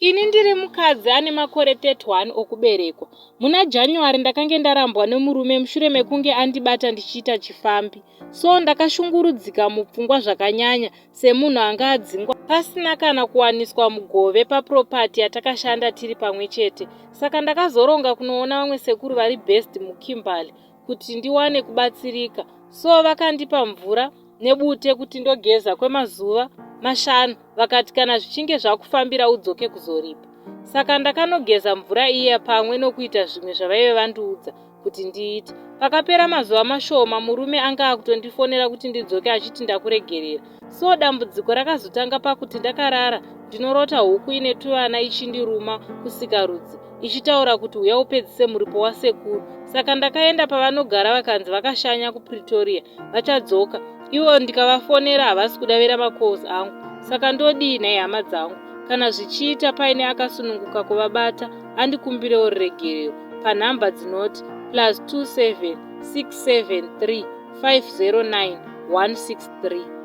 Ini ndiri mukadzi ane makore 31 okuberekwa. Muna January ndakange ndarambwa nemurume mushure mekunge andibata ndichiita chifambi. So ndakashungurudzika mupfungwa zvakanyanya semunhu anga adzingwa pasina kana kuwaniswa mugove papropati yatakashanda tiri pamwe chete. Saka ndakazoronga kunoona vamwe sekuru vari based muKimberley kuti ndiwane kubatsirika. So vakandipa mvura nebute kuti ndogeza kwemazuva mashanu vakati kana zvichinge zvakufambira udzoke kuzoripa. Saka ndakanogeza mvura iya pamwe nokuita zvimwe zvavaive vandiudza kuti ndiite. Pakapera mazuva mashoma murume anga akutondifonera kuti ndidzoke achiti ndakuregerera. So dambudziko rakazotanga pakuti ndakarara ndinorota huku ine tuvana ichindiruma kusikarudzi ichitaura kuti huya upedzise muripo wasekuru. Saka ndakaenda pavanogara vakanzi vakashanya kuPretoria vachadzoka. Ivo ndikavafonera havasi kudavira macalls angu. Saka ndodii nhai hama dzangu? Kana zvichiita paine akasununguka kuvabata andikumbirewo ruregerero panhamba dzinoti plus 27 673 509 163.